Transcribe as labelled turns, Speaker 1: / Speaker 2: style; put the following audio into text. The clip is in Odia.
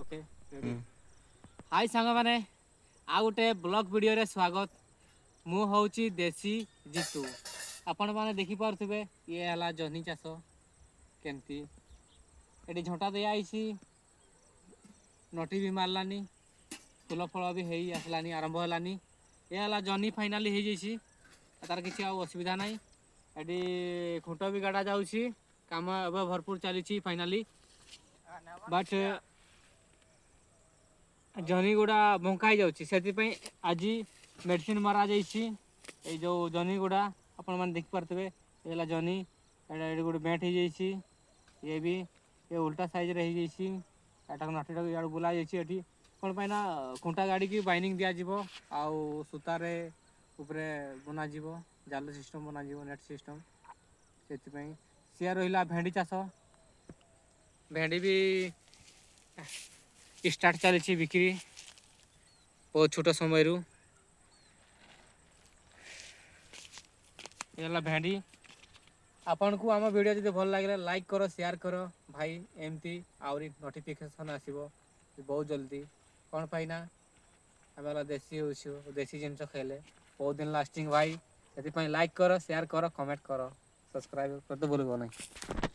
Speaker 1: ଓକେ, ହାଇ ସାଙ୍ଗମାନେ, ଆଉ ଗୋଟେ ବ୍ଲଗ୍ ଭିଡ଼ିଓରେ ସ୍ୱାଗତ। ମୁଁ ହେଉଛି ଦେଶୀ ଜିତୁ। ଆପଣମାନେ ଦେଖିପାରୁଥିବେ, ଇଏ ହେଲା ଜହ୍ନି ଚାଷ। କେମିତି ଏଠି ଝଟା ଦିଆହେଇଛି, ନଟି ବି ମାରିଲାନି, ଫୁଲ ଫଳ ବି ହେଇ ଆସିଲାନି, ଆରମ୍ଭ ହେଲାନି। ଏ ହେଲା ଜହ୍ନି, ଫାଇନାଲି ହେଇଯାଇଛି, ତାର କିଛି ଆଉ ଅସୁବିଧା ନାହିଁ। ଏଠି ଖୁଣ୍ଟ ବି ଗାଡ଼ା ଯାଉଛି, କାମ ଏବେ ଭରପୁର ଚାଲିଛି ଫାଇନାଲି। ବଟ୍ ଜହ୍ନି ଗୁଡ଼ା ବଙ୍କା ହେଇଯାଉଛି, ସେଥିପାଇଁ ଆଜି ମେଡ଼ିସିନ ମରାଯାଇଛି। ଏଇ ଯେଉଁ ଜହ୍ନି ଗୁଡ଼ା ଆପଣମାନେ ଦେଖିପାରୁଥିବେ, ଏ ହେଲା ଜହ୍ନି। ଏଇଟା ଏଠି ଗୋଟେ ବେଣ୍ଟ ହେଇଯାଇଛି, ଇଏ ବି ଇଏ ଉଲ୍ଟା ସାଇଜ୍ରେ ହେଇଯାଇଛି। ଏଟାକୁ ନଟିଟାକୁ ଇଆଡ଼ୁ ବୁଲା ଯାଇଛି ଏଠି। କ'ଣ ପାଇଁ ନା ଖୁଣ୍ଟା ଗାଡ଼ିକି ବାଇନିଂ ଦିଆଯିବ ଆଉ ସୂତାରେ ଉପରେ ବନାଯିବ, ଜାଲ ସିଷ୍ଟମ୍ ବନାଯିବ, ନେଟ୍ ସିଷ୍ଟମ୍, ସେଥିପାଇଁ। ସିଏ ରହିଲା ଭେଣ୍ଡି ଚାଷ। ଭେଣ୍ଡି ବି ଷ୍ଟାର୍ଟ ଚାଲିଛି ବିକ୍ରି ବହୁତ ଛୋଟ ସମୟରୁ। ଏ ହେଲା ଭେଣ୍ଡି। ଆପଣଙ୍କୁ ଆମ ଭିଡ଼ିଓ ଯଦି ଭଲ ଲାଗିଲା, ଲାଇକ୍ କର, ସେୟାର କର ଭାଇ। ଏମିତି ଆହୁରି ନୋଟିଫିକେସନ୍ ଆସିବ ବହୁତ ଜଲ୍ଦି। କ'ଣ ପାଇଁ ନା ଆମେ ହେଲା ଦେଶୀ ହେଉଛୁ, ଦେଶୀ ଜିନିଷ ଖାଇଲେ ବହୁତ ଦିନ ଲାଷ୍ଟିଂ ଭାଇ। ସେଥିପାଇଁ ଲାଇକ୍ କର, ସେୟାର କର, କମେଣ୍ଟ କର, ସବସ୍କ୍ରାଇବ୍ କରିତେ ଭୁଲିବ ନାହିଁ।